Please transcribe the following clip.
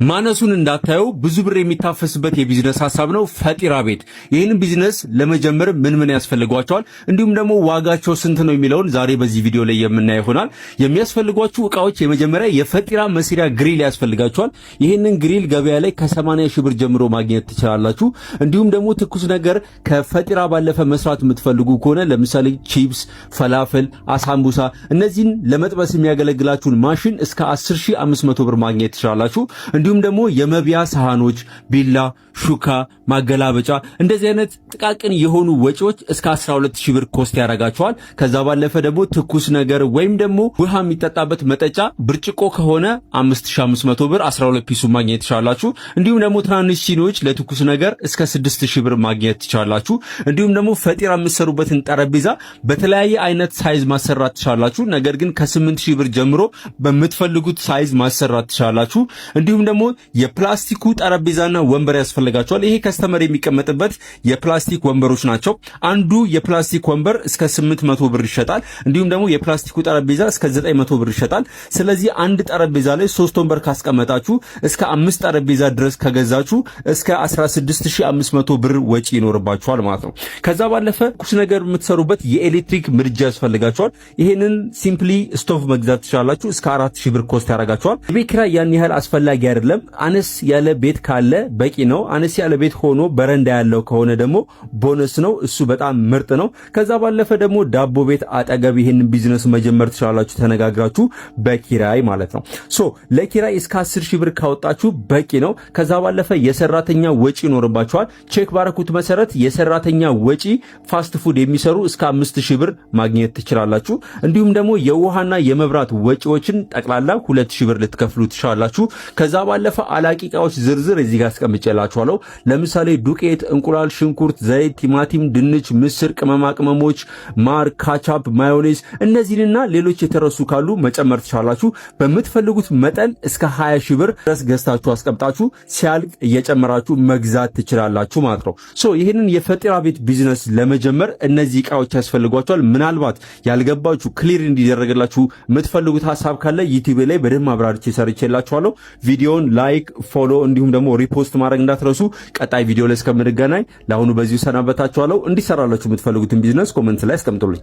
ማነሱን እንዳታየው፣ ብዙ ብር የሚታፈስበት የቢዝነስ ሀሳብ ነው። ፈጢራ ቤት። ይህንን ቢዝነስ ለመጀመር ምን ምን ያስፈልጓቸዋል፣ እንዲሁም ደግሞ ዋጋቸው ስንት ነው የሚለውን ዛሬ በዚህ ቪዲዮ ላይ የምናየው ይሆናል። የሚያስፈልጓችሁ እቃዎች የመጀመሪያ የፈጢራ መስሪያ grill ያስፈልጋችኋል። ይህንን grill ገበያ ላይ ከ80 ሺህ ብር ጀምሮ ማግኘት ትችላላችሁ። እንዲሁም ደግሞ ትኩስ ነገር ከፈጢራ ባለፈ መስራት የምትፈልጉ ከሆነ፣ ለምሳሌ ቺፕስ፣ ፈላፍል፣ አሳምቡሳ፣ እነዚህን ለመጥበስ የሚያገለግላችሁን ማሽን እስከ 10,500 ብር ማግኘት ትችላላችሁ። እንዲሁም ደግሞ የመብያ ሳህኖች፣ ቢላ፣ ሹካ፣ ማገላበጫ፣ እንደዚህ አይነት ጥቃቅን የሆኑ ወጪዎች እስከ 12,000 ብር cost ያደርጋችኋል። ከዛ ባለፈ ደግሞ ትኩስ ነገር ወይም ደግሞ ውሃ የሚጠጣበት መጠጫ ብርጭቆ ከሆነ 5500 ብር 12 piece ኡ ማግኘት ትችላላችሁ። እንዲሁም ደግሞ ትናንሽ ሲኒዎች ለትኩስ ነገር እስከ 6000 ብር ማግኘት ትችላላችሁ። እንዲሁም ደግሞ ፈጢራ የምትሰሩበትን ጠረጴዛ በተለያየ አይነት size ማሰራት ትችላላችሁ። ነገር ግን ከ8000 ብር ጀምሮ በምትፈልጉት size ማሰራት ትችላላችሁ። እንዲሁም ደግሞ የፕላስቲኩ ጠረጴዛና ወንበር ያስፈልጋችኋል። ይሄ customer የሚቀመጥበት የፕላስቲክ ወንበሮች ናቸው። አንዱ የፕላስቲክ ወንበር እስከ 800 ብር ይሸጣል። እንዲሁም ደግሞ የፕላስቲኩ ጠረጴዛ እስከ 900 ብር ይሸጣል። ስለዚህ አንድ ጠረጴዛ ላይ ሶስት ወንበር ካስቀመጣችሁ፣ እስከ አምስት ጠረጴዛ ድረስ ከገዛችሁ እስከ 16,500 ብር ወጪ ይኖርባችኋል ማለት ነው። ከዛ ባለፈ ትኩስ ነገር የምትሰሩበት የኤሌክትሪክ ምድጃ ያስፈልጋችኋል። ይሄንን simply stove መግዛት ትችላላችሁ። እስከ 4000 ብር cost ያደርጋችኋል። የቤት ኪራይ ያን ያህል አስፈላጊ አይደለም። አነስ ያለ ቤት ካለ በቂ ነው። አነስ ያለ ቤት ሆኖ በረንዳ ያለው ከሆነ ደግሞ ቦነስ ነው። እሱ በጣም ምርጥ ነው። ከዛ ባለፈ ደግሞ ዳቦ ቤት አጠገብ ይሄንን ቢዝነስ መጀመር ትችላላችሁ፣ ተነጋግራችሁ በኪራይ ማለት ነው። So ለኪራይ እስከ 10 ሺህ ብር ካወጣችሁ በቂ ነው። ከዛ ባለፈ የሰራተኛ ወጪ ይኖርባችኋል። Check ባረኩት መሰረት የሰራተኛ ወጪ fast food የሚሰሩ እስከ 5,000 ብር ማግኘት ትችላላችሁ። እንዲሁም ደግሞ የውሃና የመብራት ወጪዎችን ጠቅላላ 2000 ብር ልትከፍሉ ትችላላችሁ። ከዛ ባለፈ አላቂ እቃዎች ዝርዝር እዚህ ጋር አስቀምጬላችኋለሁ። ለምሳሌ ዱቄት፣ እንቁላል፣ ሽንኩርት፣ ዘይት፣ ቲማቲም፣ ድንች፣ ምስር፣ ቅመማ ቅመሞች፣ ማር፣ ካቻፕ፣ ማዮኔዝ፣ እነዚህንና ሌሎች የተረሱ ካሉ መጨመር ትችላላችሁ። በምትፈልጉት መጠን እስከ 20 ሺህ ብር ድረስ ገዝታችሁ አስቀምጣችሁ ሲያልቅ እየጨመራችሁ መግዛት ትችላላችሁ ማለት ነው። So ይህንን የፈጢራ ቤት ቢዝነስ ለመጀመር እነዚህ እቃዎች ያስፈልጓችኋል። ምናልባት ያልገባችሁ፣ clear እንዲደረግላችሁ የምትፈልጉት ሀሳብ ካለ ዩቲዩብ ላይ በደንብ አብራርቼ ሰርቼላችኋለሁ። ቪዲዮን like፣ follow እንዲሁም ደግሞ repost ማድረግ እንዳትረሱ። ቀጣይ ቪዲዮ ላይ እስከምንገናኝ ለአሁኑ በዚሁ ሰናበታችኋለሁ። እንዲሰራላችሁ የምትፈልጉትን ቢዝነስ comment ላይ አስቀምጡልኝ።